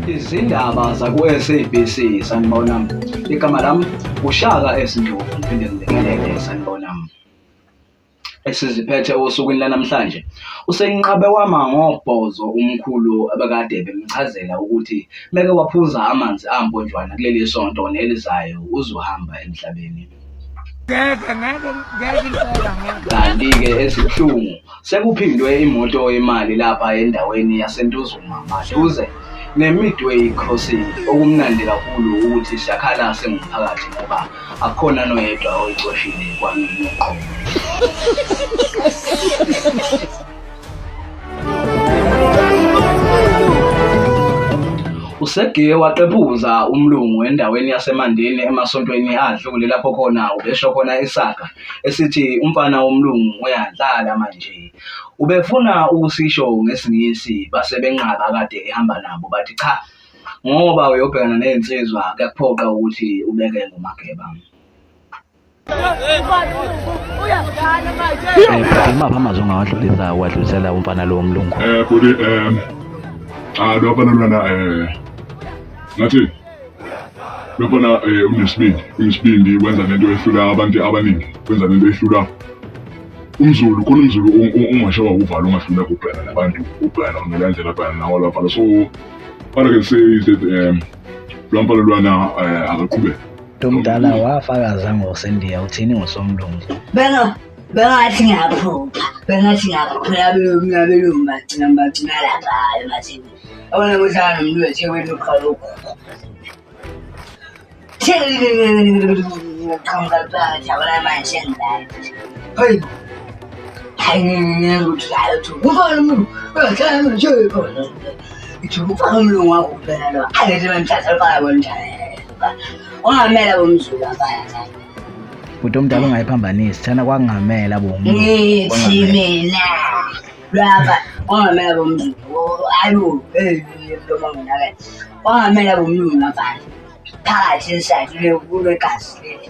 Izindaba zaku-SABC sanibona. Igama lami uShaka Esindlovu ngiphinde ngibingelele sanibona. Esiziphethe osukwini lanamhlanje usenqabe wama ngobhozo umkhulu abekade bemchazela ukuthi meke waphuza amanzi amponjwana kuleli sonto nelizayo uzohamba emhlabeni. Ngeke ngeke ngeke impela ngeke. Kanti-ke esibuhlungu sekuphindwe imoto yemali lapha endaweni yaseNtuzuma maduze ne-Midway Crossing. Okumnandi kakhulu ukuthi siyakhala singumphakathi ngoba akukhona noyedwa oyicoshile kwamina uqobo. Usegiye waqephuza umlungu endaweni yaseMandeni emasontweni adlule lapho khona ubesho khona isaga esithi umfana womlungu uyadlala manje. Ubefuna ukusisho ngesiNgisi base benqaba akade ehamba nabo bathi cha ngoba uyobhekana nezinsizwa kuyakuphoqa ukuthi ubeke ngomageba. Imaphi amazwi ongawadlulisa uwadlulisela umfana lo womlungu? Bhuti cha lo mfana lona ngathi lo mfana unesibindi, unesibindi wenza nento ehlula abantu abaningi, wenza nento ehlula umZulu. Khona umZulu ongashawa uvalo ongahluleka ukubhekana nabantu, ukubhekana ngale ndlela abhekana nawo lo mfana. So what I can say is that lo mfana lwana akaqhubeke. Mntomdala wafakaza ngoSendiya uthini ngosomlungu? Benga bengathi ngiyaphupha, bengathi ngiyaphupha abelungu abelungu bagcina bagcina lapha emathini. Yabona kuhlala nomuntu wethekwini uqhala ugogo. Qhamuka phakathi yabona manje sengilala. Hayi. Hayi ngiyeza ukuthi hayi uthi ufana umuntu uyahlala manje. Ithi ufana umlungu wakho phela lo. Angithi bamthatha lufana bonjani. Ungamela bomzulu abaya. Bhuti omdala ungayiphambanisi, thana kwakungamela bomlungu. Ngithi mina laba ungamela bomzulu. Hayibo, hey mlomo ngonakele. Ungamela bomlungu abanye. Phakathi inside kulegazi leli.